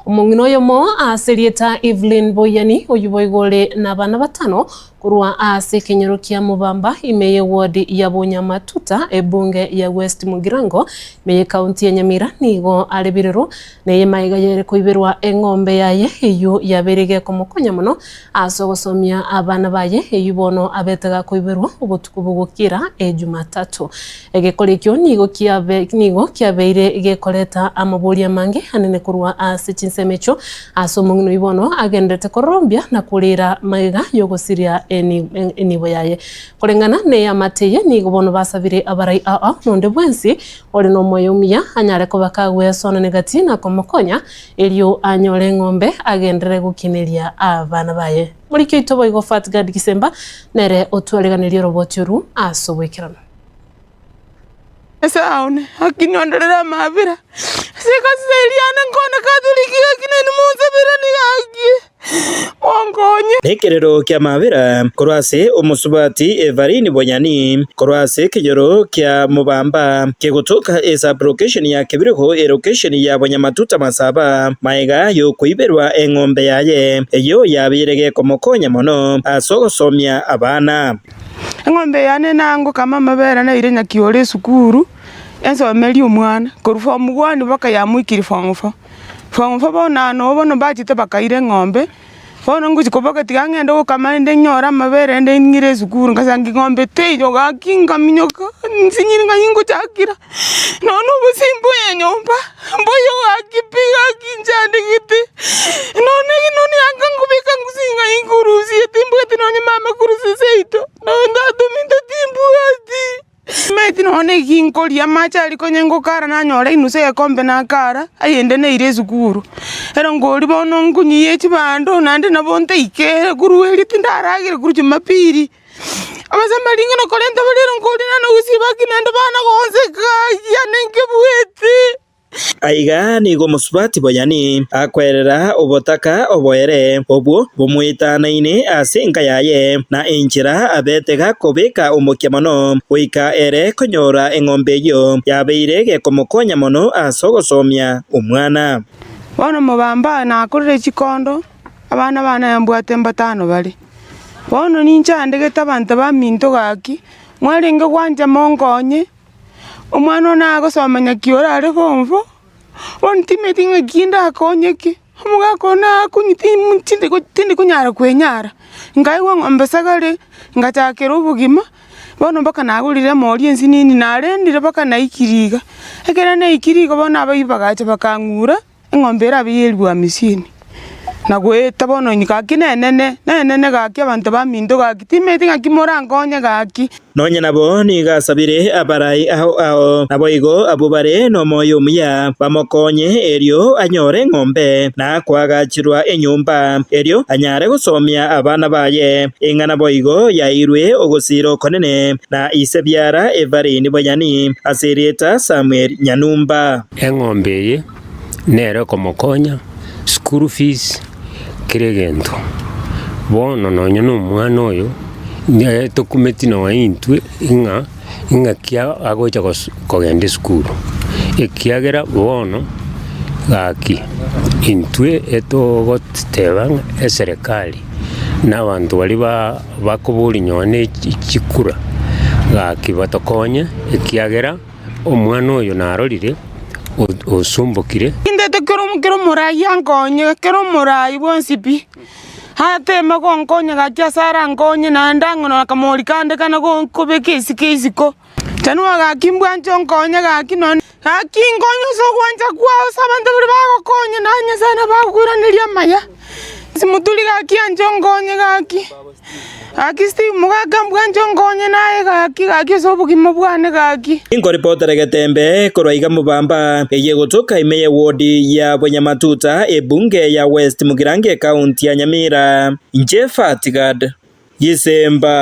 Omong'ina oyomo ase erieta Evelyn Boyani, oyio boigo ore nabana batano, korwa ase ekenyoro kia Mobamba ime y'eward ya Bonyamatuta ebunge ya West Mugirango ime y'ecounty ya Nyamira nigo are birero neye magega yere koiberwa eng'ombe yaye eyio yabeire gekomokonya mono ase ogosomia abana baye eyio bono abete gakoiberwa obotuko bogokira Ejumatatu. Egekora ekio nigo kiabe nigo kiabeire gekoreta amaborio amange anene korwa ase chinsemo echio ase omong'ina oyio bono agenderete kororombia na korera magega y'ogosiria enibo yaye. Koreng'ana neamate eye nigo bono basabire abarai ao nonde bwensi ore nomoyo omuya anyare koba kagwesonania gati na komokonya erio anyore eng'ombe agenderere gokineria abana baye. Moriki oito boigo Fatgard Gisemba nere otwareganerie oroboti oru ase oboikeranu. Nyasae one, gaki nyondorere amabera, ase ekanisa eria yane nkone Katoliki gaki nainwe monsaberanie gaki, monkonye. Nekerero ki'amabera korwa ase omosubati Evarine Bonyani, korwa ase ekenyoro kia Mobamba, kegotoka esub-location ya Kebirigo elocation ya Bonyamatuta Masaba, magega y'okoiberwa eng'ombe yaye, eyio yabeire gekomokonya mono ase ogosomia abana. Eng'ombe yane nangokama amabere naire nyakiore esukuru, ensomerie omwana, korwa form one mpaka yamoikire form four. Form four bono aa noo bono mbachete bakaira eng'ombe, bono ngochi koboka tiga ng'ende gokama rende nyore amabere rende ng'ire esukuru, ngasanga eng'ombe teiyo gaki nkaminyoka, nsinyire ng'ai ngochakera, nonya na obosie mboyo nyomba, mboyo gaki pi gaki nchandegete, nonya nonye anga nkobeka ngusi ng'ai nkorusia timbwati nonye mama korwa seito, nonye tata ominto timbwati. Timanyeti nonye na eki nkoria, amache aria konya ngokara nanyora enusu egekombe nakara, ayende naire esukuru. Ero nkoria bono nkonyiya chibando naende nabo ntaikere korwa erio tindaragera korwa jumapili. Abasamaria ng'a nakorenta bare ero nkoria naende gosiba ki naende bana gonseka yane nkebueti. Aiga nigo omosubati Boyani akwerera obotaka oboere obwo bomoetanaine ase enka yaye, na enchera abete gakobeka omokia mono goika ere konyora eng'ombe eyio yabeire gekomokonya mono ase ogosomia omwana. Bono mobamba nakorire chikondo, abana bane mbwate mbatano bare. Bono ninchandegete abanto baminto gaki, mwarenge gwancha monkonye. Omwana one agosoma naki orare form four, bono timanyeti ng'aki ndakonyeke, omogaka one akonywa tim tindi tindi konyara kwenyara, nkaigwa ng'ombe sagare, ngachakera obogima, bono mpaka nagorire emori ensinini narendire mpaka naikire iga. Ekero naikire iga bono abaibwa bagacha bakang'ura. Eng'ombe erabe y'elifu hamisini, na goeta bono inwe gaki nenene, nenene gaki abanto baminto gaki, timanyeti ng'aki morankonye gaki. Nonya nabo nigo asabire abarai ao ao, naboigo abwo bare nomoyo omuya bamokonye erio anyore eng'ombe na koagachirwa enyomba, erio anyare gosomia abana baye. Eng'ana boigo yaeirwe ogosiira okonene na ise biara Evarine Boyani ase erieta Samuel Nyanumba. Eng'ombe eye nere ekomokonya school fees, kera egento. Bono nonye na omwana oyo, nere tokumeti nonye intwe ng'a ing'aki agocha gos kogenda esukuru, ekiagera bono gaki intwe etogoteba ng'a eserekari na abanto baria ba bakoboria nonye na chikura, gaki batokonye ekiagera. Omwana oyo narorire osumbokire. Intete kera omorai ankonye, kera omorai bwonsi pi, ateme gonkonya gaki ase arankonye naende ang'e akamori kande kane kobeka esike isiko. Chanua gaki mbwanche onkonye gaki nonye gaki nkonye ase ogwancha kwao ase abanto baria bagokonya naye Nyasaye nabo agokoiraneria amaya. Ase moturi gaki anche onkonye gaki. Gaki Steve mogaka mbwanche onkonye naye gaki gaki ase obogima bwane gaki. Inkoripotera getembe korwa iga mobamba eye egotoka ime ye ward ya Bonyamatuta ebunge ya West Mugirango ekaunti ya Nyamira. Inche Fatgad Gisemba.